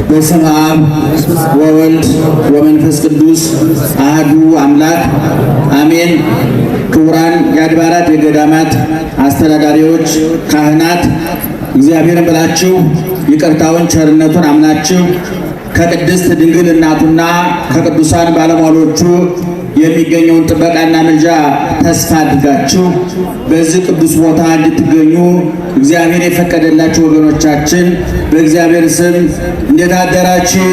በስመ አብ ወወልድ ወመንፈስ ቅዱስ አህዱ አምላክ አሜን። ክቡራን የአድባራት የገዳማት አስተዳዳሪዎች፣ ካህናት፣ እግዚአብሔርን ብላችሁ ይቅርታውን ቸርነቱን አምናችሁ ከቅድስት ድንግል እናቱና ከቅዱሳን ባለሟሎቹ የሚገኘውን ጥበቃና ምልጃ ተስፋ አድርጋችሁ በዚህ ቅዱስ ቦታ እንድትገኙ እግዚአብሔር የፈቀደላችሁ ወገኖቻችን በእግዚአብሔር ስም እንዴት አደራችሁ?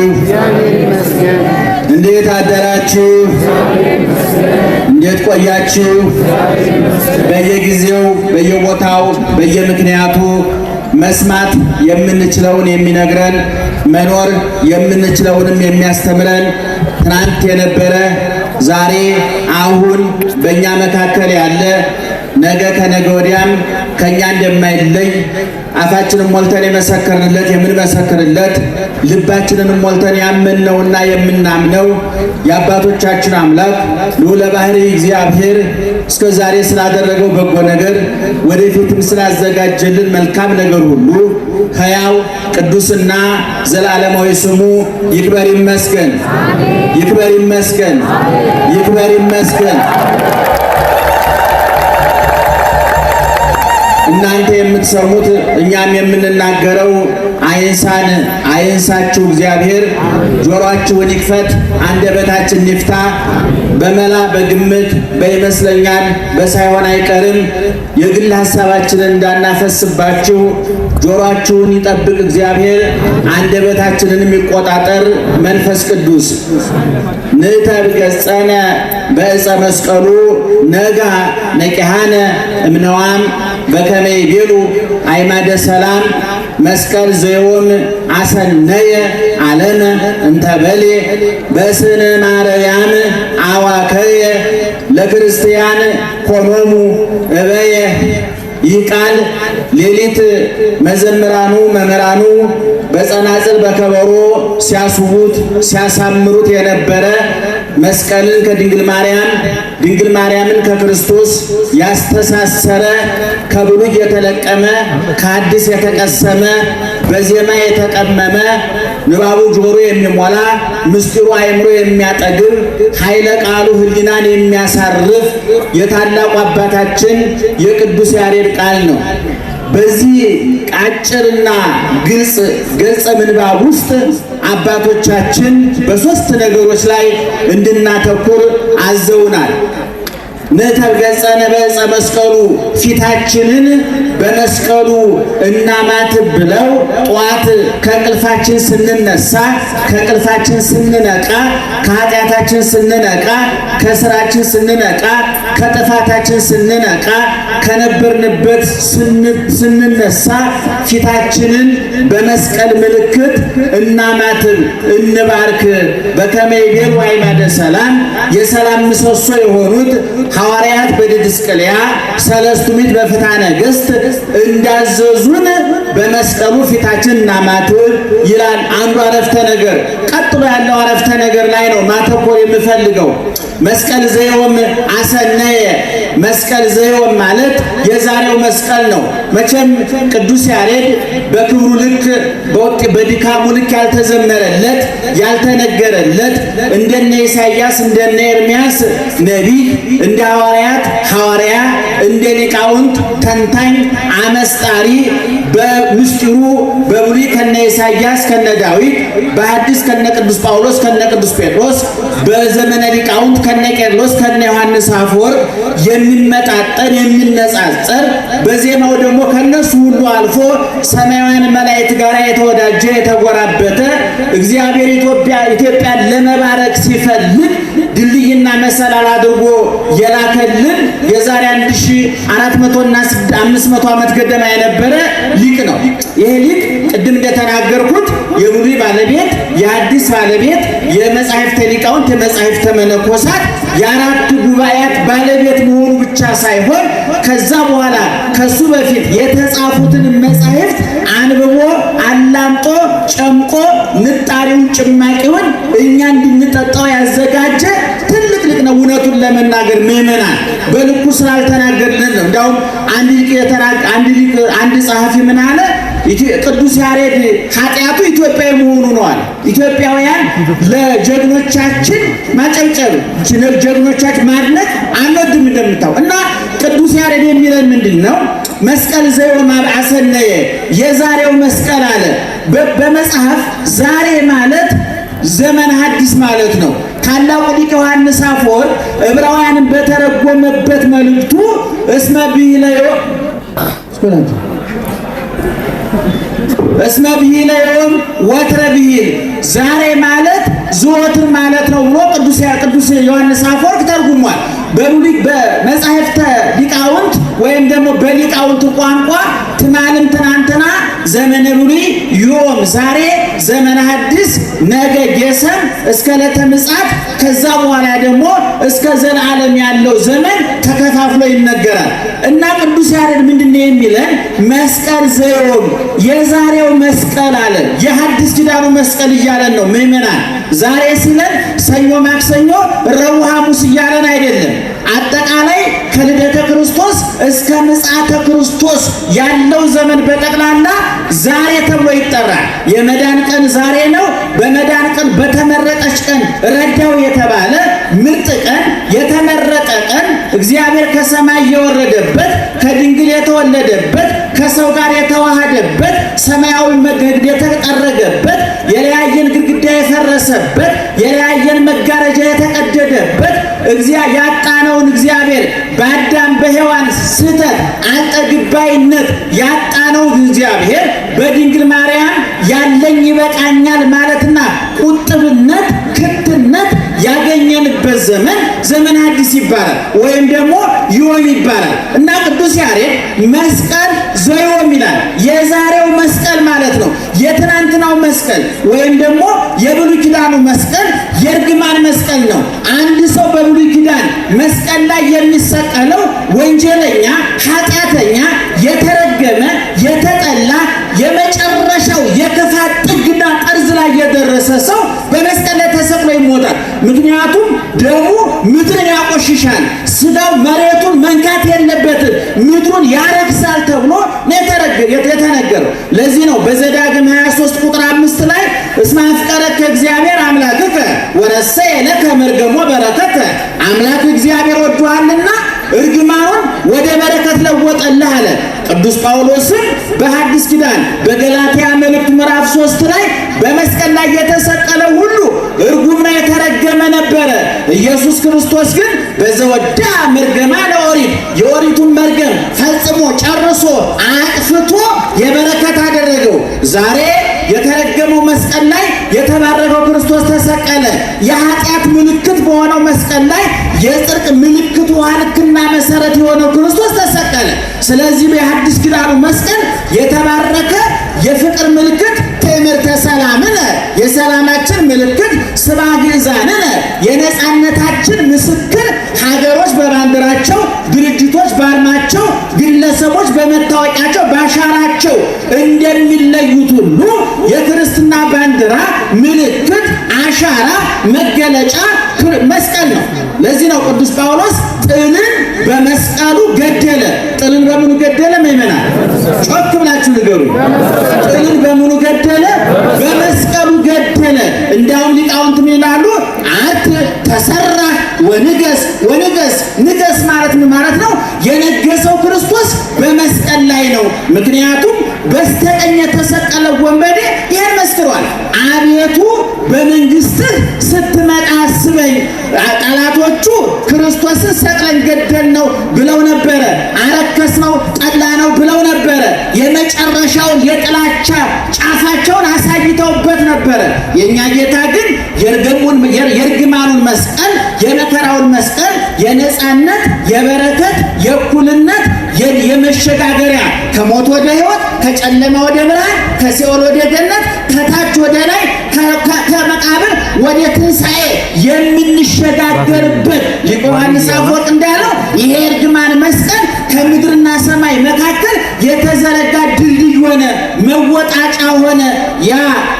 እንዴት አደራችሁ? እንዴት ቆያችሁ? በየጊዜው በየቦታው በየምክንያቱ መስማት የምንችለውን የሚነግረን፣ መኖር የምንችለውንም የሚያስተምረን፣ ትናንት የነበረ ዛሬ አሁን በእኛ መካከል ያለ፣ ነገ ከነገ ወዲያም ከእኛ እንደማይለይ አፋችንን ሞልተን የመሰከርንለት፣ የምንመሰክርለት፣ ልባችንንም ሞልተን ያመንነውና የምናምነው የአባቶቻችን አምላክ ልዑለ ባሕርይ እግዚአብሔር እስከ ዛሬ ስላደረገው በጎ ነገር፣ ወደፊትም ስላዘጋጀልን መልካም ነገር ሁሉ ሕያው ቅዱስና ዘላለማዊ ስሙ ይክበር ይመስገን፣ ይክበር ይመስገን፣ ይክበር ይመስገን። እናንተ የምትሰሙት እኛም የምንናገረው አይንሳን፣ አይንሳችሁ። እግዚአብሔር ጆሮአችሁን ይክፈት፣ አንደበታችን ይፍታ። በመላ በግምት በይመስለኛል በሳይሆን አይቀርም የግል ሀሳባችንን እንዳናፈስባችሁ ጆሮአችሁን ይጠብቅ እግዚአብሔር፣ አንደበታችንንም ይቆጣጠር መንፈስ ቅዱስ። ንተብ ገጸነ በዕፀ መስቀሉ ነጋ ነቂሃነ እምነዋም በከመ ይቤሉ አይማደ ሰላም፣ መስቀል ዘዮም አሰነየ ዓለመ እንተበሌ በስነ ማርያም አዋከየ ለክርስቲያን ኮኖሙ እበየ። ይህ ቃል ሌሊት መዘምራኑ መምህራኑ በጸናጽል በከበሮ ሲያስውቡት ሲያሳምሩት የነበረ፣ መስቀልን ከድንግል ማርያም፣ ድንግል ማርያምን ከክርስቶስ ያስተሳሰረ፣ ከብሉይ የተለቀመ ከአዲስ የተቀሰመ በዜማ የተቀመመ፣ ንባቡ ጆሮ የሚሞላ፣ ምስጢሩ አእምሮ የሚያጠግብ፣ ኃይለ ቃሉ ሕሊናን የሚያሳርፍ የታላቁ አባታችን የቅዱስ ያሬድ ቃል ነው። በዚህ አጭርና ግልጽ ገጸ ምንባብ ውስጥ አባቶቻችን በሶስት ነገሮች ላይ እንድናተኩር አዘውናል። ንተብ ገጸነ በዕፀ መስቀሉ፣ ፊታችንን በመስቀሉ እናማትብ ብለው ጠዋት ከእንቅልፋችን ስንነሳ፣ ከእንቅልፋችን ስንነቃ፣ ከኃጢአታችን ስንነቃ፣ ከስራችን ስንነቃ፣ ከጥፋታችን ስንነቃ፣ ከነበርንበት ስንነሳ ፊታችንን በመስቀል ምልክት እናማትብ፣ እንባርክ። በከመ ይቤሉ አዕማደ ሰላም፣ የሰላም ምሰሶ የሆኑት ሐዋርያት በዲድስቅልያ፣ ሰለስቱ ምዕት በፍትሐ ነገሥት እንዳዘዙን በመስቀሉ ፊታችን እናማትብ ይላል አንዱ አረፍተ ነገር። ቀጥሎ ያለው አረፍተ ነገር ላይ ነው ማተኮር የምፈልገው። መስቀል ዘዮም አሰነየ። መስቀል ዘዮም ማለት የዛሬው መስቀል ነው። መቼም ቅዱስ ያሬድ በክብሩ ልክ በድካሙ ልክ ያልተዘመረለት ያልተነገረለት፣ እንደነ ኢሳይያስ እንደነ ኤርሚያስ ነቢይ፣ እንደ ሐዋርያት ሐዋርያ፣ እንደ ሊቃውንት ተንታኝ አመስጣሪ፣ በምስጢሩ በብሉይ ከነ ኢሳይያስ ከነ ዳዊት፣ በሐዲስ ከነ ቅዱስ ጳውሎስ ከነ ቅዱስ ጴጥሮስ፣ በዘመነ ሊቃውንት ከነ ቄርሎስ ከነ ዮሐንስ አፈወርቅ የሚመጣጠን የሚነጻጸር፣ በዜማው ደግሞ ከነሱ ሁሉ አልፎ ሰማያውያን መላእክት ጋር የተወዳጀ የተጎራበተ፣ እግዚአብሔር ኢትዮጵያን ለመባረክ ሲፈልግ ድልድይና መሰላል አድርጎ የላከልን የዛሬ 1400 እና 500 ዓመት ገደማ የነበረ ሊቅ ነው። ይሄ ሊቅ ቅድም እንደተናገርኩት የብሉይ ባለቤት፣ የሐዲስ ባለቤት፣ የመጻሕፍተ ሊቃውንት፣ የመጻሕፍተ መነኮሳት፣ የአራቱ ጉባኤያት ባለቤት መሆኑ ብቻ ሳይሆን ከዛ በኋላ ከሱ በፊት የተጻፉትን መጻሕፍት አንብቦ አላምጦ ጨምቆ ንጣሪውን ጭማቂውን እኛ እንድንጠጣው ያዘጋጀ ትልቅ ሊቅ ነው። እውነቱን ለመናገር ምዕመናን በልኩ ስላልተናገርልን ነው። እንዲያውም አንድ ሊቅ አንድ ሊቅ አንድ ጸሐፊ ምን አለ? ቅዱስ ያሬድ ኃጢአቱ ኢትዮጵያዊ መሆኑ ነው አለ። ኢትዮጵያውያን ለጀግኖቻችን ማጨብጨብ፣ ጀግኖቻችን ማድነቅ አንወድም እንደምታው እና ቅዱስ ያሬድ የሚለን ምንድን ነው? መስቀል ዘዮም አሰነየ፣ የዛሬው መስቀል አለ። በመጽሐፍ ዛሬ ማለት ዘመን ሐዲስ ማለት ነው። ታላቁ ሊቅ ዮሐንስ አፈወርቅ ዕብራውያንን በተረጎመበት መልእክቱ እስመ ብሂለ ዮም ወትረ ብሂል፣ ዛሬ ማለት ዘወትር ማለት ነው ብሎ ቅዱስ ዮሐንስ አፈወርቅ ተርጉሟል። በመጻሕፍተ ሊቃውንት ወይም ደግሞ በሊቃውንት ቋንቋ ትማልም ትናንትና፣ ዘመነ ብሉይ ዮም ዛሬ፣ ዘመነ ሐዲስ ነገ ጌሰም እስከ ዕለተ ምጽአት፣ ከዛ በኋላ ደግሞ እስከ ዘላለም ያለው ዘመን ተከፋፍሎ ይነገራል። እና ቅዱስ ያሬድ ምንድነው የሚለን? መስቀል ዘዮም የዛሬው መስቀል አለ። የሐዲስ ኪዳኑ መስቀል እያለን ነው ምእመናን። ዛሬ ሲለን ሰኞ፣ ማክሰኞ፣ ረቡዕ፣ ሐሙስ እያለን አይደለም። አጠቃላይ ከልደተ ክርስቶስ እስከ ምጽአተ ክርስቶስ ያለው ዘመን በጠቅላላ ዛሬ ተብሎ ይጠራል። የመዳን ቀን ዛሬ ነው። በመዳን ቀን በተመረጠች ቀን ረዳው የተባለ ምርጥ ቀን፣ የተመረጠ ቀን፣ እግዚአብሔር ከሰማይ የወረደበት፣ ከድንግል የተወለደበት፣ ከሰው ጋር የተዋሃደበት፣ ሰማያዊ መንገድ የተጠረገበት፣ የለያየን ግድግዳ የፈረሰበት፣ የለያየን መጋረጃ የተቀደደበት፣ ያጣነውን እግዚአብሔር በአዳም በሔዋን ስህተት አልጠግባይነት ያጣነው እግዚአብሔር በድንግል ማርያም ያለኝ ይበቃኛል ማለትና ቁጥብነት ክትነት ያገኘንበት ዘመን ዘመን ሐዲስ ይባላል፣ ወይም ደግሞ ዮም ይባላል። እና ቅዱስ ያሬድ መስቀል ዘዮም ይላል። የዛሬው መስቀል ማለት ነው። የትናንትናው መስቀል ወይም ደግሞ የብሉይ ኪዳኑ መስቀል የእርግማን መስቀል ነው። አንድ ሰው በብሉይ ኪዳን መስቀል ላይ የሚሰቀለው ወንጀለኛ፣ ኃጢአተኛ፣ የተረገመ፣ የተጠላ፣ የመጨረሻው የክፋት ጥግና ጠርዝ ላይ የደረሰ ሰው በመስቀል ላይ ተሰቅሎ ይሞታል። ምክንያቱም ደሙ ምድርን ያቆሽሻል፣ ስጋው መሬቱን መንካት የለበትም፣ ምድሩን ያረክሳል ተብሎ የተነገረው። ለዚህ ነው በዘዳግም 23 ቁጥር 5 ላይ እስመ አፍቀረከ እግዚአብሔር አምላክከ ወረሰየ ለከ መርገሞ በረከተ፣ አምላክ እግዚአብሔር ወዶሃልና እርግማኑን ወደ በረከት ለወጠልህ አለ። ቅዱስ ጳውሎስም በሐዲስ ኪዳን በገላትያ መልእክት ምዕራፍ 3 ላይ በመስቀል ላይ የተሰቀለው ሁሉ እርጉምና የተረገመ ነበረ። ኢየሱስ ክርስቶስ ግን በዘወዳ መርገማ ለኦሪት፣ የኦሪቱን መርገም ፈጽሞ ጨርሶ አጥፍቶ የበረከት አደረገው። ዛሬ የተረገመው መስቀል ላይ የተባረከው ክርስቶስ ተሰቀለ። የኃጢአት ምልክት በሆነው መስቀል ላይ የጽድቅ ምልክት ውሃ ልክና መሰረት የሆነው ክርስቶስ ተሰቀለ። ስለዚህ የሐዲስ ኪዳኑ መስቀል የተባረከ የፍቅር ምልክት ትምህርተ ሰላምነ የሰላማችን ምልክት፣ ስባ ግዕዛንነ የነጻነታችን ምስክር፣ ሀገሮች በባንዲራቸው፣ ድርጅቶች በአርማቸው፣ ግለሰቦች በመታወቂያቸው በአሻራቸው እንደሚለዩት ሁሉ የክርስትና ባንዲራ ምልክት፣ አሻራ፣ መገለጫ መስቀል ነው። ለዚህ ነው ቅዱስ ጳውሎስ ጥልን በመስቀሉ ገደለ። ጥልን በምኑ ገደለ? ምእመናን ጮክ ብላችሁ ንገሩ። ጥልን በምኑ ገደለ? በመስቀሉ ገደለ። እንዳውም ሊቃውንት ምን ይላሉ? አርት ተሰራ ወንገስ ወንገስ። ንገስ ማለት ምን ማለት ነው? የነገሰው ክርስቶስ በመስቀል ላይ ነው። ምክንያቱም በስተቀኝ የተሰቀለው ወንበዴ ይህን መስክሯል። አቤቱ በመንግስትህ ስትመጣ አስበኝ። ጠላቶቹ ክርስቶስን ሰቅለን ገደል ነው ብለው ነበረ። አረከስ ነው ጠላ ነው ብለው ነበረ። የመጨረሻውን የጥላቻ ጫፋቸውን አሳይተውበት ነበረ። የእኛ ጌታ ግን የእርግማኑን መስቀል፣ የመከራውን መስቀል፣ የነፃነት፣ የበረከት፣ የእኩልነት፣ የመሸጋገሪያ ከሞት ወደ ሕይወት፣ ከጨለማ ወደ ብርሃን፣ ከሲኦል ወደ ገነት፣ ከታች ወደ ላይ፣ ከመቃብር ወደ ትንሣኤ የምንሸጋገርበት ሊቁ ዮሐንስ አፈወርቅ እንዳለው ይሄ እርግማን መስቀል ከምድር በምድርና ሰማይ መካከል የተዘረጋ ድልድይ ሆነ፣ መወጣጫ ሆነ። ያ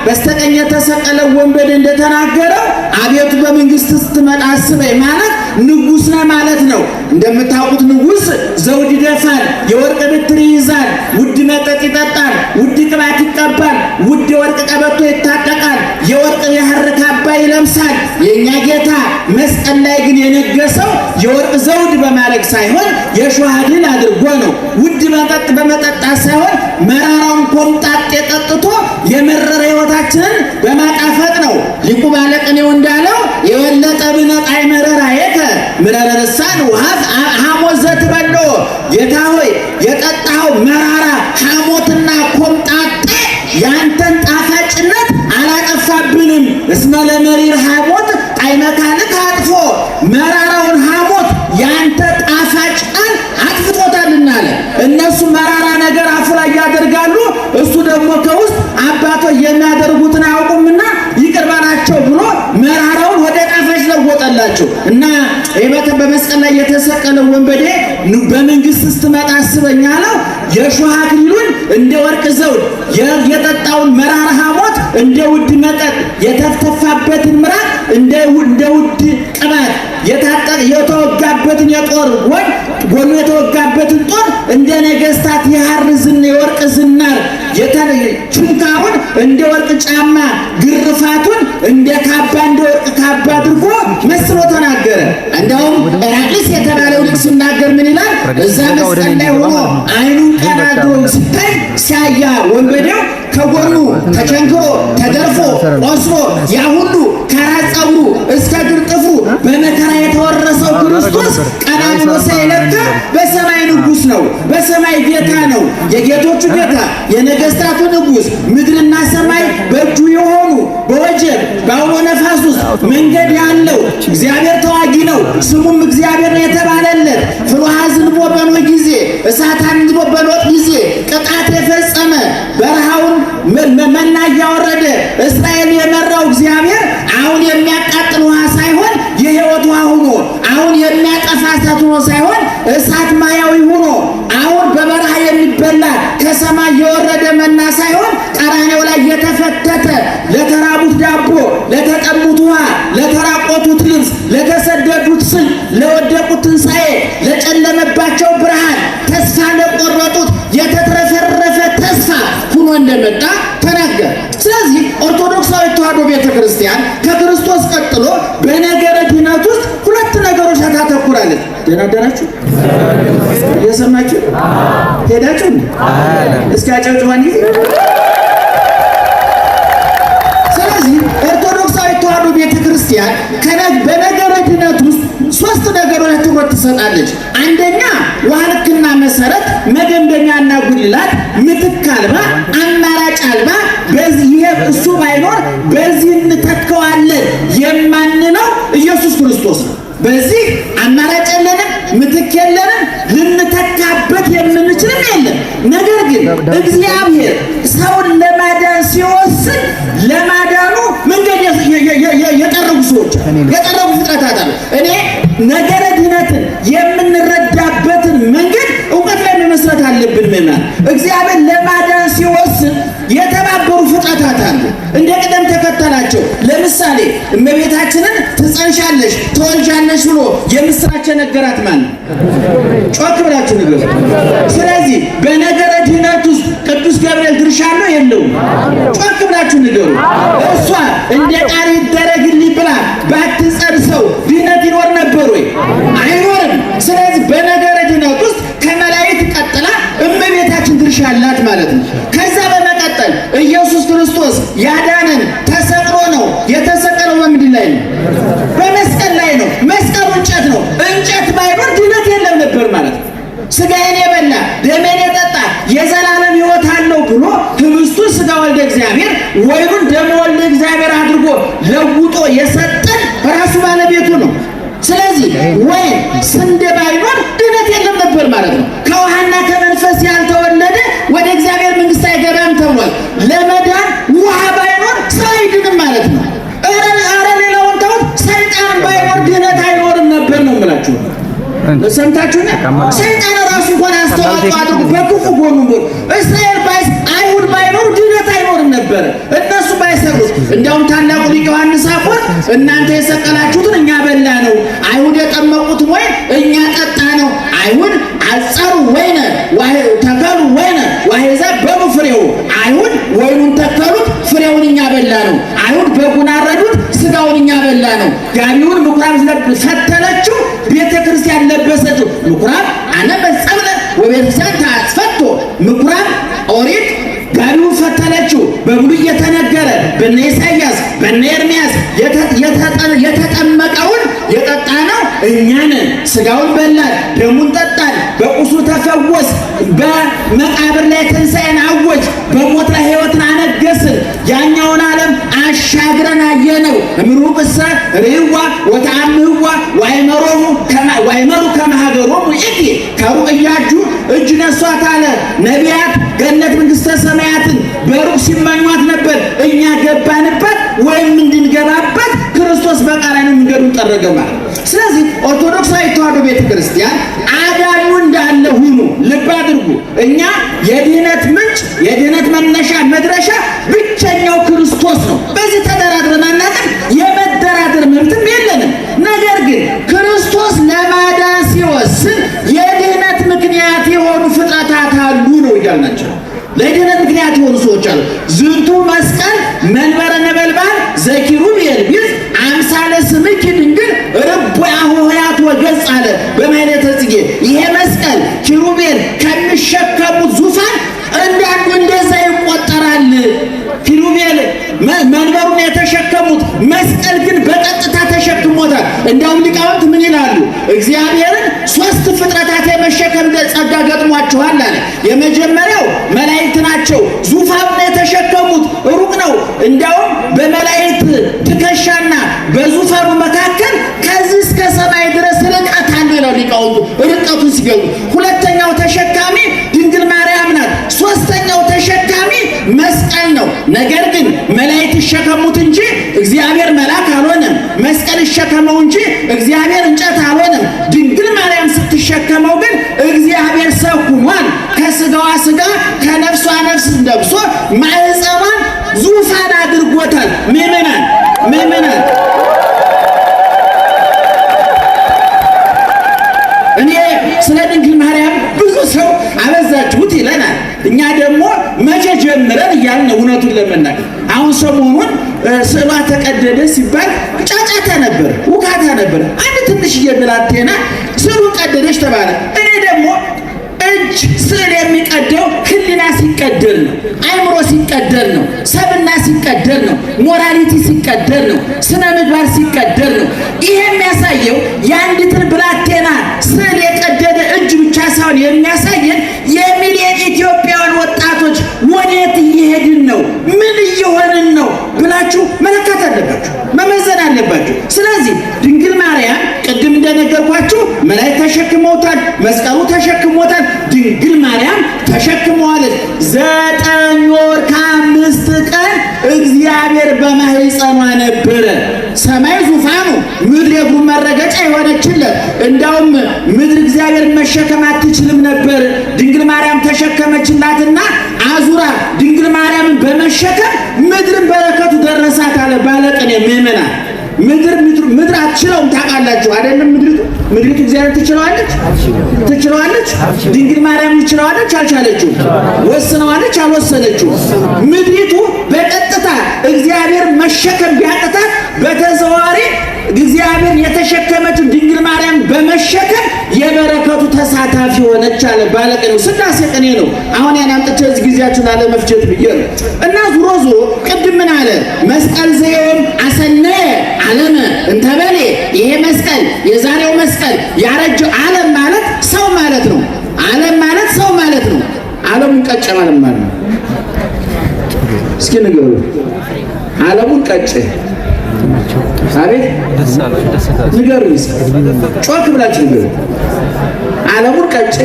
በስተቀኝ የተሰቀለው ወንበዴ እንደተናገረው አቤቱ በመንግስት ስትመጣ አስበኝ ማለት ንጉሥ ነህ ማለት ነው። እንደምታውቁት ንጉሥ ዘውድ ይደፋል፣ የወርቅ ብትር ይይዛል፣ ውድ መጠጥ ይጠጣል፣ ውድ ቅባት ይቀባል፣ ውድ የወርቅ ቀበቶ ይታጠቃል፣ የወርቅ የሐር ካባ ይለብሳል። የእኛ ጌታ መስቀል ላይ ግን የነገሰው የወርቅ ዘውድ በማድረግ ሳይሆን የእሾህ አክሊል አድርጎ ነው። ውድ መጠጥ በመጠጣት ሳይሆን መራራውን ኮምጣጤ ጠጥቶ የመረረ ሕይወታችንን በማጣፈጥ ነው። ሊቁ ባለቅኔው እንዳለው የወለጠ ብነ ጣዕመ መረራየከ ምረረ ልሳን ወአፍ ሐሞት ዘትበልዖ። ጌታ ሆይ የጠጣኸው መራራ ሐሞትና ኮምጣጤ ያንተን ጣፋጭነት አላጠፋብንም። እስመ ለመሪር ሐሞት ጣዕመ ካልክ አጥፎ፣ መራራውን ሐሞት ያንተ ጣፋጭ ቃል አጥፍቶታልና አለ። እነሱ መራራ ነገር አፉ ላይ ያደርጋሉ፣ እሱ ደግሞ ከውስጥ አባቶች የሚያደርጉትን አያውቁምና ይቅር በላቸው ብሎ መራራውን ወደ ጣፋጭ ለወጠላቸው። እና ይበተ በመስቀል ላይ የተሰቀለው ወንበዴ በመንግስት ስትመጣ አስበኝ አለው። የእሾህ አክሊሉን እንደ ወርቅ ዘውድ፣ የጠጣውን መራራ ሐሞት እንደ ውድ መጠጥ፣ የተፍተፋበትን ምራቅ እንደ ውድ ቅባት፣ የተወጋበትን የጦር ጎን ጎኑ የተወጋበትን ጦር እንደ ነገስታት የሐር ዝና የወርቅ ዝናር፣ ችንካሩን እንደ ወርቅ ጫማ፣ ግርፋቱን እንደ ካባ እንደ ወርቅ ካባ አድርጎ መስሎ ተናገረ። እንደውም ኤራቅሊስ የተባለው ሊቅ ሲናገር ምን ይላል? እዛ መስቀል ላይ ሆኖ አይኑን ቀና አድርጎ ሲታይ ሲያያ ወንበዴው ከጎኑ ተቸንክሮ ተገርፎ ቆስሎ ያ ሁሉ ከራስ ፀጉሩ እስከ እግር ጥፍሩ በመከራ የተወረሰው ክርስቶስ ቀና ብሎ ሳይለካ በሰማይ ንጉሥ ነው፣ በሰማይ ጌታ ነው፣ የጌቶቹ ጌታ የነገስታቱ ንጉሥ፣ ምድርና ሰማይ በእጁ የሆኑ፣ በወጀብ በአውሎ ነፋስ ውስጥ መንገድ ያለው እግዚአብሔር ተዋጊ ነው፣ ስሙም እግዚአብሔር ነው የተባለለት፣ ፍል ውሃ አዝንቦ በኖህ ጊዜ፣ እሳት አንድዶ በሎጥ ጊዜ ቅጣት የፈጸመ፣ በረሃውን መና እያወረደ እስራኤል የመራው እግዚአብሔር አሁን የሚያቃጥል ውሃ ሳይሆን የሕይወት ውሃ ሆኖ፣ አሁን የሚያጠፋ እሳት ሆኖ ሳይሆን እሳት ማያዊ ሆኖ፣ አሁን በበረሃ የሚበላ ከሰማይ የወረደ መና ሳይሆን ቀራኔው ላይ የተፈተተ ለተራቡት ዳቦ፣ ለተጠሙት ውሃ፣ ለተራቆቱት ልብስ፣ ለተሰደዱት ስንቅ፣ ለወደቁት ትንሣኤ፣ ለጨለመባቸው ብርሃን፣ ተስፋ ለቆረጡት የተትረፈረፈ ተስፋ ሆኖ እንደመጣ ተናገረ። ስለዚህ ኦርቶዶክሳዊ ተዋሕዶ ቤተ ክርስቲያን ከክርስቶስ ቀጥሎ በነገረ ድኅነት ውስጥ ሁለት ነገሮች ታተኩራለች። ደህና አደራችሁ? እየሰማችሁ ሄዳችሁ? እስኪ አጨብጭቡ አንድ ጊዜ። ስለዚህ ኦርቶዶክሳዊ ተዋሕዶ ቤተ ክርስቲያን በነገረ ድኅነት ውስጥ ሶስት ነገሮች ትኩረት ትሰጣለች። አንደኛ ውሃ ልክና መሰረት፣ መደምደሚያና ጉልላት፣ ምትክ አልባ፣ አማራጭ አልባ፣ በዚህ ይሄ እሱ ባይኖር በዚህ እንተካዋለን የማንለው ኢየሱስ ክርስቶስ ነው። በዚህ አማራጭ የለንም፣ ምትክ የለንም፣ ልንተካበት የምንችልም የለም። ነገር ግን እግዚአብሔር ሰውን ለማዳን ሲወስን ለማዳኑ መንገድ የጠረጉ ሰዎች አሉ፣ የጠረጉ ፍጥረታት አሉ። እኔ ነገረ ድኅነትን የምንረዳበትን መንገድ እውቀት ላይ መመስረት አለብን። ምናምን እግዚአብሔር ለማዳን ሲወስን የተባበሩ ፍጥረታት አሉ፣ እንደ ቅደም ተከተላቸው። ለምሳሌ እመቤታችንን ትጸንሻለሽ ትወልጃለሽ ብሎ የምስራች የነገራት ማን ነው? ጮክ ብላችሁ ንገሩ። ስለዚህ በነገረ ድኅነት ውስጥ ቅዱስ ገብርኤል ድርሻ አለው የለውም? ጮክ ብላችሁ ንገሩ። እሷ እንደ ቃል ይደረግልኝ ብላ ባትጸንሰው ድኅነት ይኖር ነበር ወይ? አይኖርም። ስለዚህ በነገረ ድኅነት ውስጥ ከመላእክት ቀጥላ እመቤታችን ድርሻ አላት ማለት ነው። ከዛ በመቀጠል ኢየሱስ ክርስቶስ ያዳነን ተሰቅሎ ነው። የተሰቀለው በምንድን ላይ ነው? በመስቀል ላይ ነው። መስቀሉ እንጨት ነው። እንጨት ባይኖር ድኅነት የለም ነበር ማለት ነው። ስጋዬን የበላ ደሜን የጠጣ የዘላለም ሕይወት አለው ብሎ ህብስቱን ስጋ ወልደ እግዚአብሔር ወይኑን ደመ ወልደ እግዚአብሔር አድርጎ ለውጦ የሰጠን ራሱ ባለቤቱ ነው። ስለዚህ ወይን ስንዴ ባይኖር ድኅነት የለም ነበር ማለት ነው። ከውሃና ከመንፈስ ያልተወለደ ወደ እግዚአብሔር መንግሥት አይገባም ተብሏል። ለመዳን ውሃ ባይኖር ሰው አይድንም ማለት ነው። ኧረ ሌላውን ተውት፣ ሰይጣን ባይኖር ድኅነት አይኖርም ነበር ነው የምላችሁ። ሰምታችሁና ሰይጣን ራሱ እንኳን አስተዋጽኦ አድርጎ በክፉ ጎኑ ቢሆን እስራኤል ባይስ አይሁድ ባይኖሩ ድነት አይኖርም ነበር። እነሱ ባይሰሩት እንዲያውም ታላቁ ሊቅ ዮሐንስ አፈወርቅ እናንተ የሰቀላችሁትን እኛ በላ ነው፣ አይሁድ የጠመቁትን ወይን እኛ ጠጣ ነው። አይሁድ አጸሩ ወይነ ተከሉ ወይነ ወአሕዛብ በሉ ፍሬው። አይሁድ ወይኑን ተከሉት፣ ፍሬውን እኛ በላ ነው። አይሁድ በጉን አረዱት፣ ስጋውን እኛ በላ ነው። ጋቢውን ምኩራብ ፈተለችው፣ ቤተ ክርስቲያን ለበሰችው። ምኩራብ አነበ ጸብለ ወቤተክርስቲያን ታስፈቶ። ምኩራብ ኦሪት ጋቢውን ፈተለችው። በብሉይ የተነገረ በነ ኢሳይያስ በነ ኤርምያስ የተጠመቀውን የጠጣ ነው እኛ ነን። ስጋውን በላን፣ ደሙን ጠጣን፣ በቁስሉ ተፈወስ፣ በመቃብር ላይ ትንሣኤን አወጅ፣ በሞት ላይ ሕይወትን አነገስን። ያኛውን ዓለም አሻግረን አየነው። እምሩቅሰ ርእይዋ ወተአምህዋ ዋይመሩ ከመ ሀገሮሙ ይእቲ። ከሩቅ እያጁ እጅ ነሷት አለ። ነቢያት ገነት መንግሥተ ሰማያትን በሩቅ ሲመኟት ነበር። እኛ ገባንበት ወይም እንድንገባበት ክርስቶስ በቀራንዮ መንገዱን ጠረገ ማለት። ስለዚህ ኦርቶዶክሳዊ ተዋሕዶ ቤተ ክርስቲያን አዳኙ እንዳለ ሁኑ። ልብ አድርጉ። እኛ የድህነት ምንጭ የድህነት መነሻ መድረሻ ብቸኛው ክርስቶስ ነው። በዚህ ተደራድረን አናውቅም። የመደራደር መብትም የለንም። ነገር ግን ክርስቶስ ለማዳን ሲወስን የድህነት ምክንያት የሆኑ ፍጥረታት አሉ ነው እያልናቸው። ለድህነት ምክንያት የሆኑ ሰዎች አሉ። ዝንቱ መስቀል መንበረ ነበልባል ዘኪሩቤል ቢዝ አምሳለ ስምኪ ድንግል ርቡዕ ሆሄያት ወገጽ አለ በማኅሌተ ጽጌ። ይሄ መስቀል ኪሩቤል ከሚሸከሙት ዙፋን እንዳንዱ እንደዛ ይቆጠራል። ኪሩቤል መንበሩን የተሸከሙት መስቀል ግን በቀጥታ ተሸክሞታል። እንዲያውም ሊቃውንት ምን ይላሉ? እግዚአብሔርን ሶስት ፍጥረታት የመሸከም ጸጋ ገጥሟቸዋል አለ። የመጀመሪያው መላእክት ናቸው። ዙፋኑን የተሸከሙት ሩቅ ነው። እንዲያውም በመላእክት ትከሻና በዙፋኑ መካከል ከዚህ እስከ ሰማይ ድረስ ርቀት አለው ይላሉ ሊቃውንቱ ርቀቱን ሲገልጹ። ሁለተኛው ተሸካሚ ድንግል ማርያም ናት። ሶስተኛው ተሸካሚ መስቀል ነው። ነገር ግን መላእክት ይሸከሙት እንጂ እግዚአብሔር መልአክ አልሆነም። መስቀል ይሸከመው እንጂ እግዚአብሔር እንጨት አልሆነም። ድንግል ማርያም ስትሸከመው ግን እግዚአብሔር ሰው ሆኗል። ከስጋዋ ስጋ ከነፍሷ ነፍስ ለብሶ ማኅፀኗን ዙፋን አድርጎታል። ምእመናን ምእመናን እኔ ስለ ድንግል ማርያም ብዙ ሰው አበዛችሁት ይለናል። እኛ ደግሞ መቼ ጀምረን እያልን እውነቱን ለመናገር አሁን ሰሞኑን ስዕሏ ተቀደደ ሲባል ጫጫታ ነበር፣ ውካታ ነበር። አንድ ትንሽዬ ብላቴና ስዕሉን ቀደደች ተባለ። እኔ ደግሞ እጅ ስዕል የሚቀደው ሕሊና ሲቀደል ነው፣ አእምሮ ሲቀደል ነው፣ ሰብና ሲቀደል ነው፣ morality ሲቀደል ነው፣ ስነ ምግባር ሲቀደል ነው። ይሄ የሚያሳየው የአንዲትን ብላቴና ስዕል የቀደደ እጅ ብቻ ሳይሆን የሚያሳየን የሚሊዮን ኢትዮጵያውያን ወጣቶች ወዴት እየሄድን ነው፣ ምን እየሆንን ነው ብላችሁ መለካት አለባችሁ፣ መመዘን አለባችሁ። ስለዚህ ድንግል ማርያም ቅድም እንደነገርኳችሁ መላእክት ተሸክመውታል፣ መስቀሉ ተሸክሞታል። ድንግል ማርያም ተሸክመዋለች። 9 ወር ከ5 ቀን እግዚአብሔር በማህፀኗ ነበረ። ሰማይ ዙፋኑ፣ ምድር የእግሩ መረገጫ የሆነችለት። እንዳውም ምድር እግዚአብሔር መሸከም አትችልም ነበር። ድንግል ማርያም ተሸከመችላትና አዙራ ድንግል ማርያምን በመሸከም ምድርን በረከቱ ደረሳት አለ ባለቅኔ። ምእመናን ምድር ምድር አትችለውም። ታውቃላችሁ አይደለም? ምድሪቱ ምድሪቱ እግዚአብሔር ትችለዋለች? ትችለዋለች? ድንግል ማርያም ትችለዋለች? አልቻለችው? ወስነዋለች? አልወሰነችው? ምድሪቱ በቀጥታ እግዚአብሔር መሸከም ቢያቅታት በተዘዋዋሪ እግዚአብሔር የተሸከመችው ድንግል ማርያም በመሸከም የበረከቱ ተሳታፊ ሆነች አለ ባለቅኔው። ስላሴ ቅኔ ነው። አሁን ያን አምጥቼ እዚህ ጊዜያችሁን ላለመፍጀት ብዬ ነው። እና ዙሮ ዙሮ ቅድም ምን አለ? መስቀል ዘዮም አሰነየ ዓለመ እንተበሌ። ይሄ መስቀል የዛሬው መስቀል ያረጀው ዓለም ማለት ሰው ማለት ነው። ዓለም ማለት ሰው ማለት ነው። ዓለሙን ቀጨ ማለት ማለት ነው። እስኪ ንገሩ። ዓለሙን ቀጨ። አቤት ንገሩኝ፣ ጮክ ብላችሁ ንገሩ። ዓለሙን ቀጨ።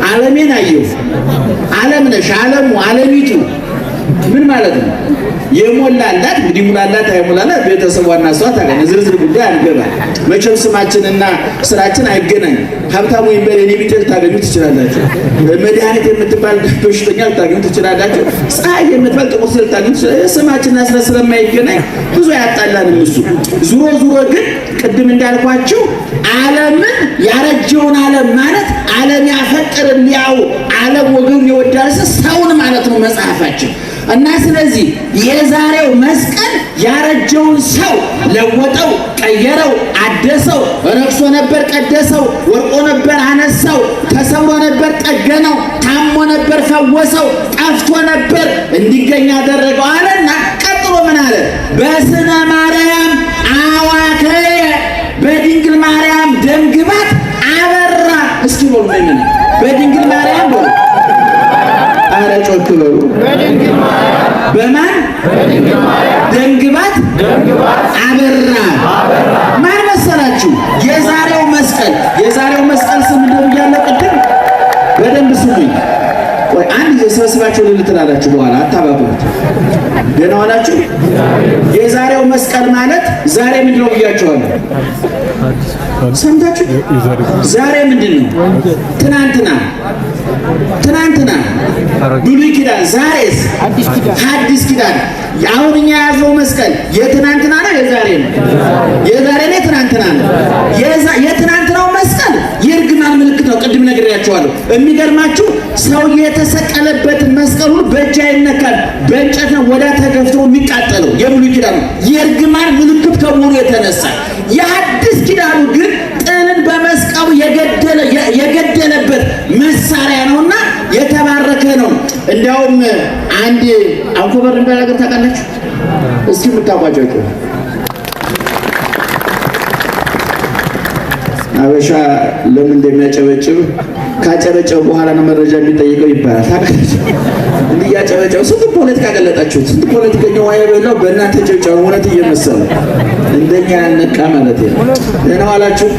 ዓለሜን አየሁ። ዓለም ነሽ፣ ዓለሙ፣ ዓለሚቱ፣ ምን ማለት ነው? የሞላላት እንግዲህ ሙላላት አይሞላላት ቤተሰቧና እሷ ታገኘ ዝርዝር ጉዳይ አንገባ። መቼም ስማችንና ስራችን አይገናኝም። ሀብታሙ ይበል የኔ ቢጤ ልታገኙ ትችላላችሁ። መድኃኒት የምትባል በሽተኛ ልታገኙ ትችላላችሁ። ፀሐይ የምትባል ጥቁር ስል ልታገኙ ትችላላችሁ። ስማችንና ስራ ስለማይገናኝ ብዙ አያጣላንም እሱ። ዙሮ ዙሮ ግን ቅድም እንዳልኳችሁ ዓለምን ያረጀውን ዓለም ማለት ዓለም ያፈቅር ሊያው ዓለም ወገን ይወዳል ሰውን ማለት ነው መጽሐፋችን። እና ስለዚህ የዛሬው መስቀል ያረጀውን ሰው ለወጠው፣ ቀየረው፣ አደሰው። ረክሶ ነበር ቀደሰው፣ ወርቆ ነበር አነሳው፣ ተሰብሮ ነበር ጠገነው፣ ታሞ ነበር ፈወሰው፣ ጠፍቶ ነበር እንዲገኝ አደረገው አለና ቀጥሎ ምን አለ? በስነ ማርያም አዋከየ፣ በድንግል ማርያም ደምግባት አበራ። እስኪ በሉ ምን በድንግል ማርያም በሉ። ኧረ ጮክ በሉ። በማን ደምግባት አበራ? ማን መሰላችሁ? የዛሬው መስቀል የዛሬው መስቀል ስም እንደብያለሁ ቅድም። በደንብ ስሙኝ። ቆይ አንድ ጊዜ ሰብስባችሁ ልል ትላላችሁ፣ በኋላ አታባብሩት። ደህና ዋላችሁ። የዛሬው መስቀል ማለት ዛሬ ምንድን ነው ብያችኋለሁ። ሰምታችሁ? ዛሬ ምንድን ነው? ትናንትና ትናንትና ብሉይ ኪዳን፣ ዛሬስ ሐዲስ ኪዳን። አሁን እኛ የያዝነው መስቀል የትናንትና ነው የዛሬ ነው? የዛሬ ነው የትናንትና ነው? የትናንትናው መስቀል የእርግማን ምልክት ነው። ቅድም ነግሬያችኋለሁ። የሚገርማችሁ ሰው የተሰቀለበትን መስቀል ሁሉ በእጅ አይነካል፣ በእንጨት ነው ወዳ ተገፍትሮ የሚቃጠለው። የብሉይ ኪዳኑ የእርግማን ምልክት ከመሆኑ የተነሳ የሐዲስ ኪዳኑ ግን ጥልን በመስቀሉ የገደለበት መሳሪያ ነውና የተባረከ ነው። እንዲያውም አንድ አንኮበር የሚባል ሀገር ታውቃላችሁ? እስኪ የምታውቋቸው አበሻ ለምን እንደሚያጨበጭብ ካጨበጨበ በኋላ ነው መረጃ የሚጠይቀው ይባላል። ታውቃላችሁ? እንዲህ እያጨበጨበ ስንት ፖለቲካ ገለጣችሁት። ስንት ፖለቲከኛ ውሃ የበላው በእናንተ ጭብጨባ እውነት እየመሰለ እንደኛ ያልነቃ ማለት ነው። ደህና ዋላችሁ።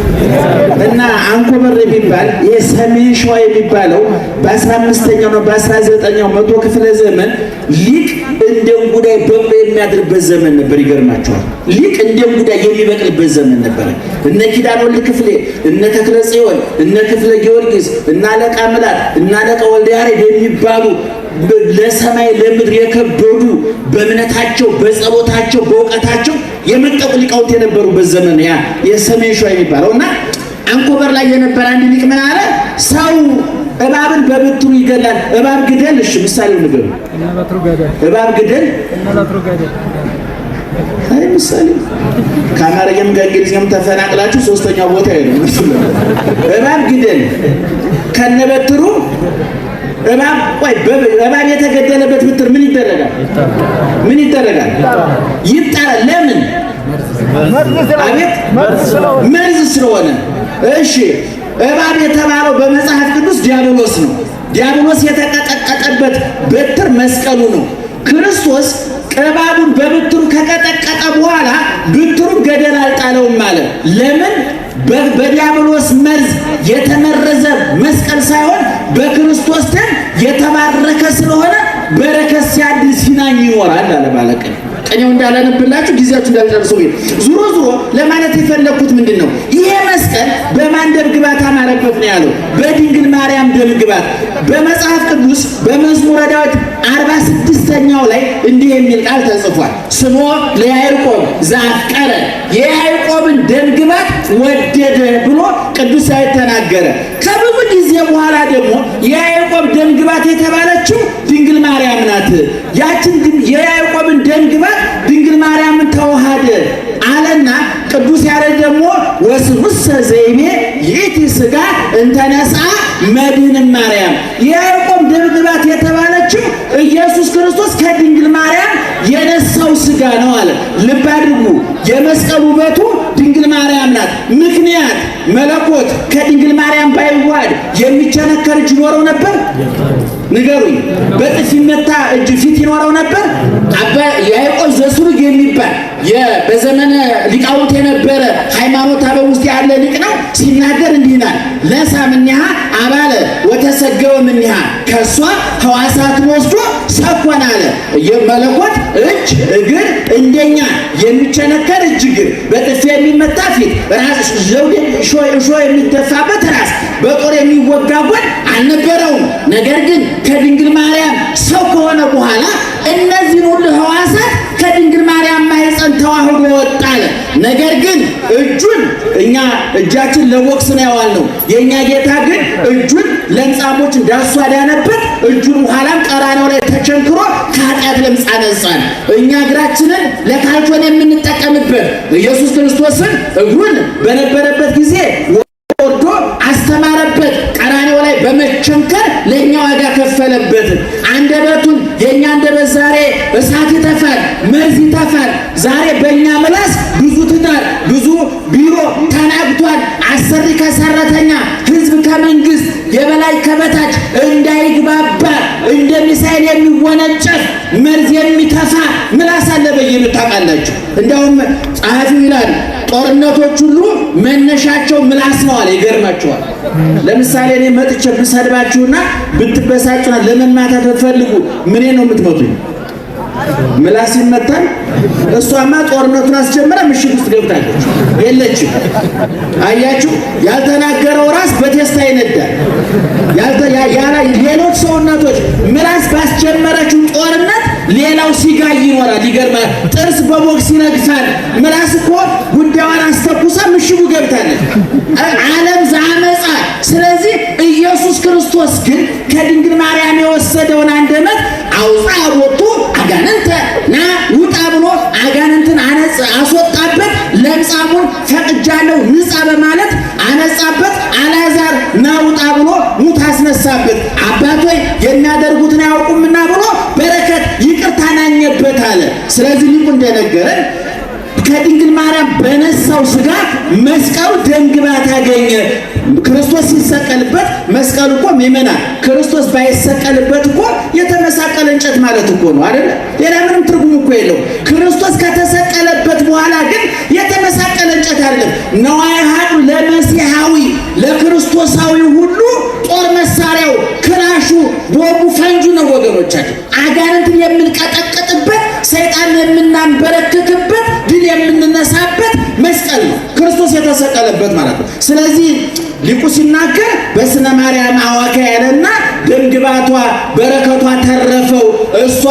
እና አንኮበር የሚባል የሰሜን ሸዋ የሚባለው በ15ኛው ነው በ19ኛው መቶ ክፍለ ዘመን ሊቅ እንደ እንጉዳይ በቅሎ የሚያድርበት ዘመን ነበር። ይገርማቸዋል። ሊቅ እንደ እንጉዳይ የሚበቅልበት ዘመን ነበር። እነ ኪዳነ ወልድ ክፍሌ፣ እነ ተክለ ጽዮን፣ እነ ክፍለ ጊዮርጊስ፣ እነ አለቃ ምላት፣ እነ አለቃ ወልደ ያሬድ የሚባሉ ለሰማይ ለምድር የከበዱ በእምነታቸው በጸሎታቸው በእውቀታቸው የመጠቁ ሊቃውንት የነበሩበት ዘመን ያ የሰሜን ሸዋ የሚባለው። እና አንኮበር ላይ የነበረ አንድ ሊቅ ምን አለ? ሰው እባብን በብትሩ ይገላል። እባብ ግደል። እሺ ምሳሌው ንገሩ። እባብ ግደል። አይ ምሳሌ ከአማርኛም ከእንግሊዝኛም ተፈናቅላችሁ ሶስተኛው ቦታ ሄዱ። እባብ ግደል ከነበትሩ እባብ ቆይ፣ እባብ የተገደለበት ብትር ምን ይደረጋል? ምን ይደረጋል? ይጣላል። ለምን? አቤት መርዝ ስለሆነ። እሺ እባብ የተባለው በመጽሐፍ ቅዱስ ዲያብሎስ ነው። ዲያብሎስ የተቀጠቀጠበት በትር መስቀሉ ነው። ክርስቶስ እባቡን በብትሩ ከቀጠቀጠ በኋላ ብትሩን ገደል አልጣለውም አለ። ለምን? በዲያብሎስ መርዝ የተመረዘ መስቀል ሳይሆን በክርስቶስ ደም የተባረከ ስለሆነ በረከት ሲያድል ሲናኝ ይኖራል አለ ባለቅኔ። ቅኔው እንዳላነብላችሁ ጊዜያችሁ እንዳልጨርሱ። ዙሮ ዙሮ ለማለት የፈለግኩት ምንድን ነው? ይሄ መስቀል በማን ደም ግባት አማረበት ነው ያለው? በድንግል ማርያም ደም ግባት። በመጽሐፍ ቅዱስ በመዝሙረ ዳዊት 46ኛው ላይ እንዲህ የሚል ቃል ተጽፏል። ስሞ ለያዕቆብ ዘአፍቀረ፣ የያዕቆብን ደም ግባት ወደደ ብሎ ቅዱስ ዳዊት ተናገረ። ከብዙ ጊዜ በኋላ ደግሞ የያዕቆብ ደም ግባት የተባለችው ድንግል ማርያም ናት። ያችን የያዕቆብን ደም ግባት ድንግል ማርያምን ተዋሃደ አለና ቅዱስ ያሬድ ደግሞ ወስሑሰ ዘይቤ ይእቲ ሥጋ እንተነስአ መድህን ማርያም፣ የያዕቆብ ደም ግባት የተባለችው ኢየሱስ ክርስቶስ ከድንግል ማርያም የነሳው ሥጋ ነው አለ። ልብ አድርጉ። የመስቀል ውበቱ ድንግል ማርያም ናት። ምክንያት መለኮት ከድንግል ማርያም ባይዋሃድ የሚቸነከር እጅ ይኖረው ነበር? ንገሩኝ። በጥፊ መታ እጅ ፊት ይኖረው ነበር? አባ ያዕቆብ ዘስሩግ የሚባል በዘመነ ሊቃውንት የነበረ ሃይማኖት አበው ውስጥ ያለ ሊቅ ነው። ሲናገር እንዲህ ይላል፣ ነሳ እምኔሃ አባለ ወተሰገወ እምኔሃ፣ ከእሷ ሕዋሳትን ወስዶ ሰኮን አለ። የመለኮት እጅ እግር እንደኛ የሚቸነከር እጅ እግር፣ በጥፊ የሚመታ ፊት፣ ራስ ዘውድ እሾህ የሚደፋበት ራስ፣ በጦር የሚወጋ ጎን አልነበረውም። ነገር ግን ከድንግል ማርያም ሰው ከሆነ በኋላ እነዚህን ሁሉ ሕዋሳት ከድንግል ማርያም ማህፀን ተዋህዶ ወጣ አለ። ነገር ግን እጁን እኛ እጃችን ለቦክስ ነው ያዋልነው። የእኛ ጌታ ግን እጁን ለምጻሞች እንዳሱ አዳነበት። እጁን ኋላም ቀራንዮ ላይ ተቸንክሮ ከኃጢአት ለምጽ አነጻን። እኛ እግራችንን ለካልቾን የምንጠቀምበት ኢየሱስ ክርስቶስን እግሩን በነበረበት ጊዜ ወርዶ አስተማረበት። ቀራንዮ ላይ በመቸንከር ለእኛ ዋጋ ከፈለበት። አንደበቱን የእኛ አንደበት ዛሬ እሳት ይተፋል፣ መርዝ ይተፋል። ዛሬ በእኛ ምላስ ብዙ ትዳር፣ ብዙ ቢሮ ተናግቷል። አሰሪ ከሰራተኛ፣ ህዝብ ከመንግስት፣ የበላይ ከበታች እንዳይግባባ እንደ ሚሳኤል የሚወነጨፍ መርዝ የሚተፋ ምላስ አለ በየቤቱ ታውቃላችሁ። እንዲያውም ጸሐፊው ይላል ጦርነቶች ሁሉ መነሻቸው ምላስ ነው አለ። ይገርማችኋል። ለምሳሌ እኔ መጥቼ ብሰድባችሁና ብትበሳጩና ለመማታት ብትፈልጉ ምኔ ነው የምትመቱኝ? ምላስ ይመታል። እሷማ ጦርነቱን አስጀምራ ምሽግ ውስጥ ገብታለች፣ የለችም። አያችሁ፣ ያልተናገረው ራስ በቴስታ ይነዳል። ሌሎች ሰውነቶች ምላስ ባስጀመረችው ጦርነት ሌላው ሲጋይ ይኖራል። ይገርማል። ጥርስ በቦክስ ይነግፋል። ምላስ እኮ ጉዳዩን አስተኩሳ ምሽጉ ገብታለች። ዓለም ዘአመፃ። ስለዚህ ኢየሱስ ክርስቶስ ግን ከድንግል ማርያም የወሰደውን አንደበት አውፃ ቦቱ አጋንንተ ና ውጣ ብሎ አጋንንትን አስወጣበት። ለምጻሙን ፈቅጃለሁ ንጻ በማለት አነጻበት። አልዓዛር ና ውጣ ብሎ ሙት አስነሳበት። አባቶይ የሚያደርጉትን አያውቁምና ብሎ በረከት ይቅርታ ናኘበት አለ። ስለዚህ ሊቁ እንደነገረን ከድንግል ማርያም በነሳው ስጋ መስቀሉ ደምግባት አገኘ። ክርስቶስ ሲሰቀልበት መስቀሉ እኮ ምእመናን፣ ክርስቶስ ባይሰቀልበት እኮ የተመሳቀለ እንጨት ማለት እኮ ነው አይደለ? ሌላ ምንም ትርጉም እኮ የለው። ክርስቶስ ከተሰቀለበት በኋላ ግን የተመሳቀለ እንጨት አይደለም። ነዋየ ኃይሉ ለመሲሐዊ ለክርስቶሳዊ ሁሉ ጦር መሳሪያው ክላሹ፣ ቦምቡ፣ ፈንጁ ነው ወገኖቻችን። አጋንንትን የምንቀጠቅጥበት፣ ሰይጣን የምናንበረክክበት፣ ድል የምንነሳበት መስቀል ነው ክርስቶስ የተሰቀለበት ማለት ነው። ስለዚህ ሊቁ ሲናገር በስነ ማርያም አዋካ ያለና ደምግባቷ በረከቷ ተረፈው። እሷ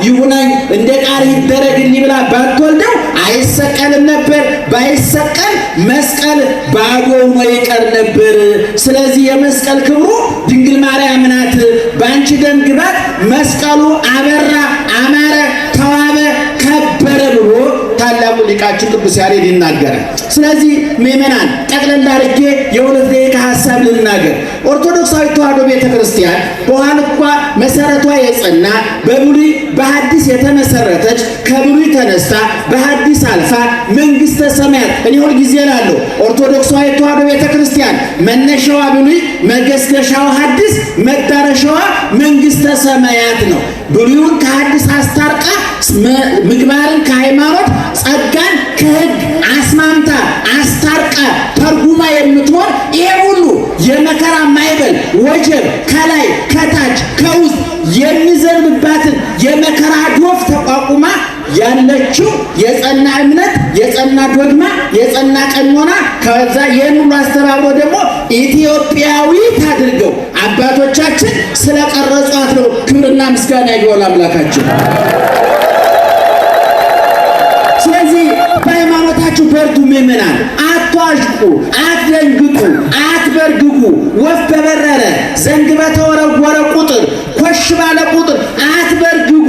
ይሁነኝ እንደ ቃል ይደረግልኝ ብላ ባትወልደው አይሰቀልም ነበር። ባይሰቀል መስቀል ባዶ ሆኖ ይቀር ነበር። ስለዚህ የመስቀል ክብሩ ድንግል ማርያም ናት። በአንቺ ደም ግባት መስቀሉ አበራ፣ አማረ፣ ተዋበ፣ ከበረ ብሎ ታላቁ ሊቃችን ቅዱስ ያሬድ ይናገራል። ስለዚህ ምእመናን ጠቅለል አድርጌ የሁለት ደቂቃ ሀሳብ ልናገር። ኦርቶዶክሳዊ ተዋሕዶ ቤተ ክርስቲያን በኋላ መሰረቷ የጸና በብሉይ በሐዲስ የተመሰረተች ከብሉይ ተነስታ በሐዲስ አልፋ መንግስተ ሰማያት እኔ ሁል ጊዜ እላለሁ ኦርቶዶክሳዊ ተዋሕዶ ቤተ ክርስቲያን መነሻዋ ብሉይ፣ መገስገሻዋ ሐዲስ፣ መዳረሻዋ መንግስተ ሰማያት ነው። ብሉይን ከሐዲስ አስታርቃ ምግባርን ከሃይማኖት ጸጋን ከሕግ አስማምታ አስታርቃ ተርጉማ የምትኖር ይሄ ሁሉ የመከራ ማዕበል ወጀብ ከላይ ከታች ከውስጥ የሚዘንብባትን የመከራ ዶፍ ተቋቁማ ያለችው የጸና እምነት፣ የጸና ዶግማ፣ የጸና ቀኖና ከዛ ይህን ሁሉ አስተባብሮ ደግሞ ኢትዮጵያዊት አድርገው አባቶቻችን ስለቀረጿት ነው። ክብርና ምስጋና ይግባው አምላካችን። ስለዚህ በሃይማኖታችሁ በርቱ ምእመናን፣ አትዋዥቁ፣ አትደንግጡ፣ አትበርግጉ። ወፍ በበረረ ዘንግ በተወረወረ ቁጥር ኮሽ ባለ ቁጥር አትበርግጉ።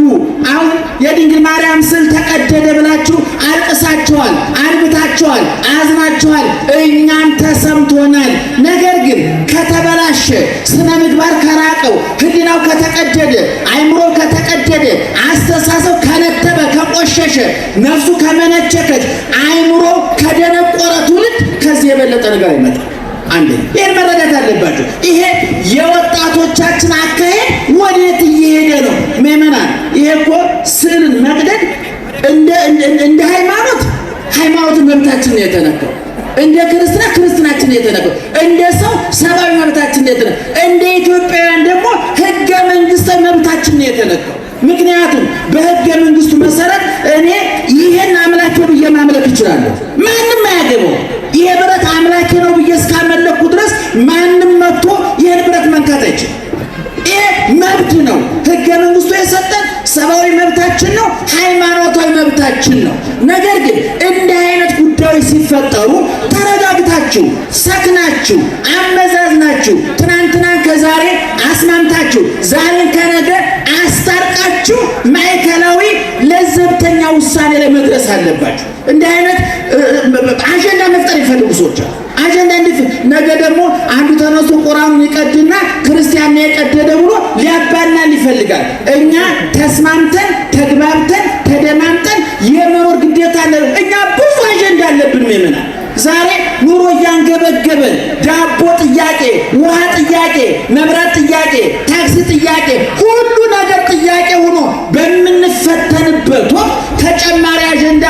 አሁን የድንግል ማርያም ስዕል ተቀደደ ብላችሁ አልቅሳችኋል፣ አንብታችኋል፣ አዝናችኋል። እኛም ተሰምቶናል። ነገር ግን ከተበላሸ ስነ ምግባር ከራቀው፣ ሕሊናው ከተቀደደ፣ አይምሮ ከተቀደደ፣ አስተሳሰብ ከነተበ፣ ከቆሸሸ፣ ነፍሱ ከመነቸከች፣ አይምሮ ከደነቆረ ትውልድ ከዚህ የበለጠ ነገር አይመጣም። አንደኛ ይህን መረዳት አለባቸው። ይሄ የወጣቶቻችን አካሄድ ወዴት እየሄደ ነው? ምእመናን፣ ይሄ እኮ ስዕልን መቅደድ እንደ ሃይማኖት ሃይማኖትን መብታችን ነው የተነካው። እንደ ክርስትና ክርስትናችን ነው የተነካው። እንደ ሰው ሰብአዊ መብታችን ነው የተነካው። እንደ ኢትዮጵያውያን ደግሞ ህገ መንግስታዊ መብታችን ነው የተነካው። ምክንያቱም በህገ መንግስቱ መሰረት እኔ ይሄን አምላኬ ብዬ ማምለክ እችላለሁ። ማንም አያገባው። ይሄ ብረት አምላኬ ነው ብዬ እስካመለኩ ድረስ ማንም መጥቶ ይህን ብረት መንካት አይችልም። ይሄ መብት ነው። ህገ መንግስቱ የሰጠን ሰብአዊ መብታችን ነው፣ ሃይማኖታዊ መብታችን ነው። ነገር ግን እንዲህ አይነት ጉዳዮች ሲፈጠሩ ተረጋግታችሁ፣ ሰክናችሁ፣ አመዛዝናችሁ ትናንትናን ከዛሬ አስማምታችሁ ዛሬን ከነገ አስታርቃችሁ ማዕከላዊ ለዘብተኛ ውሳኔ ላይ መድረስ አለባችሁ። እንዲህ አይነት አጀንዳ መፍጠር ይፈልጉ ሰዎች አሉ። አጀንዳ እንዲፍ ነገ ደግሞ አንዱ ተነስቶ ቁርአኑን ይቀድና ክርስቲያን ነው የቀደደ ብሎ ሊያባላን ይፈልጋል። እኛ ተስማምተን ተግባብተን ተደማምጠን የመኖር ግዴታ አለ። እኛ ብዙ አጀንዳ አለብን። ምእመናን ዛሬ ኑሮ እያንገበገበን ዳቦ ጥያቄ፣ ውሃ ጥያቄ፣ መብራት ጥያቄ፣ ታክሲ ጥያቄ፣ ሁሉ ነገር ጥያቄ ሆኖ በምንፈተንበት ወቅት ተጨማሪ አጀንዳ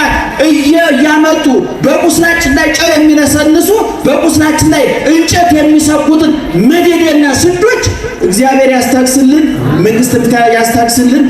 እያመጡ በቁስላችን ላይ ጨው የሚነሰንሱ በቁስላችን ላይ እንጨት የሚሰኩትን መደዴና ስዶች እግዚአብሔር ያስታግስልን፣ መንግስት ያስታግስልን።